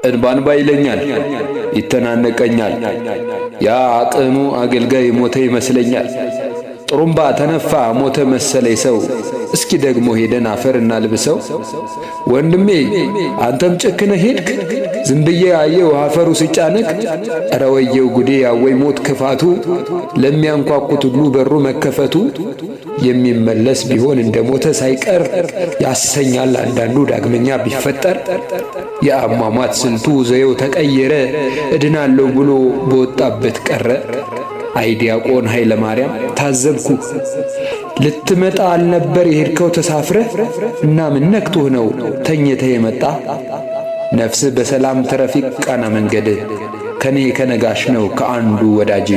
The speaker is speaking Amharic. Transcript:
እንባ እንባ ይለኛል፣ ይተናነቀኛል። ያ ቅኑ አገልጋይ ሞተ ይመስለኛል። ጥሩምባ ተነፋ ሞተ መሰለኝ ሰው። እስኪ ደግሞ ሄደን አፈር እናልብሰው። ወንድሜ አንተም ጨክነህ ሄድክ፣ ዝም ብዬ አየው አፈሩ ሲጫንክ። ኧረ ወየው ጉዴ አወይ ሞት ክፋቱ፣ ለሚያንኳኩት ሁሉ በሩ መከፈቱ። የሚመለስ ቢሆን እንደ ሞተ ሳይቀር ያሰኛል አንዳንዱ ዳግመኛ ቢፈጠር። የአሟሟት ስልቱ ዘዬው ተቀየረ፣ እድናለሁ ብሎ በወጣበት ቀረ። አይ ዲያቆን ኃይለ ማርያም ታዘብኩ፣ ልትመጣ አልነበር የሄድከው ተሳፍረህ? እና ምን ነክቶህ ነው ተኝተህ የመጣ? ነፍስህ በሰላም ትረፍ ይቃና መንገድ፣ ከኔ ከነጋሽ ነው ከአንዱ ወዳጅ።